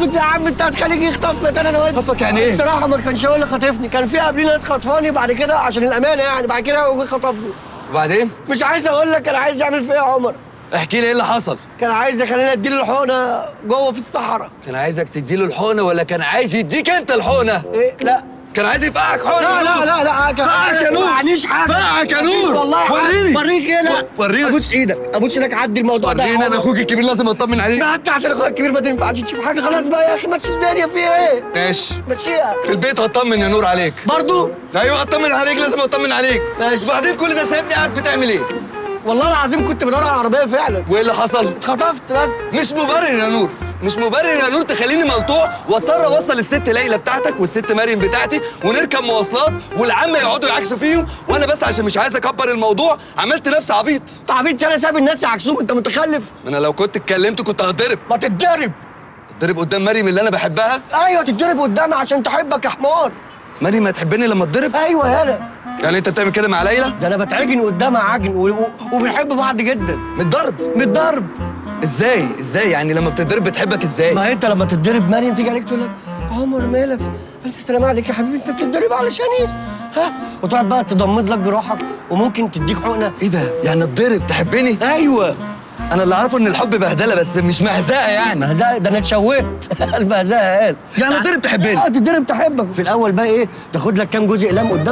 اسكت يا عم، انت هتخليك يخطفنا تاني انا وانت. خطفك يعني ايه؟ الصراحة ما كانش هو اللي خاطفني، كان في قبليه ناس خطفاني بعد كده عشان الامانة يعني، بعد كده هو جه خطفني. وبعدين؟ مش عايز اقول لك كان عايز يعمل فيا يا عمر. احكي لي ايه اللي حصل؟ كان عايز يخليني اديله الحقنة جوه في الصحراء. كان عايزك تديله الحقنة ولا كان عايز يديك انت الحقنة؟ ايه؟ لا كان عايز يفقعك حقنه. لا لا لا لا، كان فقعك يا نور. ما عنيش حاجة. فقعك يا نور. والله وريني. وريك ايه؟ لا وريني. ابوس ايدك، ابوس ايدك، عدي الموضوع ده يا وريني، انا عمر. اخوك الكبير لازم اطمن عليك. ما انت عشان اخوك الكبير ما تنفعش تشوف حاجة. خلاص بقى يا اخي، مشي الدنيا في ايه؟ ماشي، مشيها في البيت هطمن يا نور عليك. برضو؟ ايوه هطمن عليك، لازم اطمن عليك. ماشي. وبعدين كل ده سايبني قاعد بتعمل ايه؟ والله العظيم كنت بدور على العربية فعلا. وايه اللي حصل؟ اتخطفت بس. مش مبرر يا نور، مش مبرر يا نور تخليني ملطوع واضطر اوصل الست ليلى بتاعتك والست مريم بتاعتي ونركب مواصلات والعم يقعدوا يعاكسوا فيهم، وانا بس عشان مش عايز اكبر الموضوع عملت نفسي عبيط. انت عبيط؟ انا سايب الناس يعكسوك؟ انت متخلف. ما انا لو كنت اتكلمت كنت هتضرب. ما تتضرب. اتضرب قدام مريم اللي انا بحبها؟ ايوه تتضرب قدامها عشان تحبك يا حمار. مريم هتحبني لما اتضرب؟ ايوه يالا. يعني انت بتعمل كده مع ليلى؟ ده انا بتعجن قدامها عجن وبنحب بعض جدا. من الضرب؟ من الضرب. ازاي؟ ازاي يعني لما بتتضرب بتحبك ازاي؟ ما انت لما تتضرب مريم تيجي عليك تقول لك عمر مالك؟ الف سلامه عليك يا حبيبي، انت بتتضرب علشان ايه؟ ها؟ وتقعد بقى تضمد لك جراحك وممكن تديك حقنه. ايه ده؟ يعني اتضرب تحبني؟ ايوه. انا اللي عارفه ان الحب بهدله بس مش مهزقه يعني. مهزقه؟ ده انا اتشوهت. المهزقه قال يعني اتضرب تحبني؟ اه تتضرب تحبك. في الاول بقى ايه؟ تاخد لك كام جزء اقلام قدام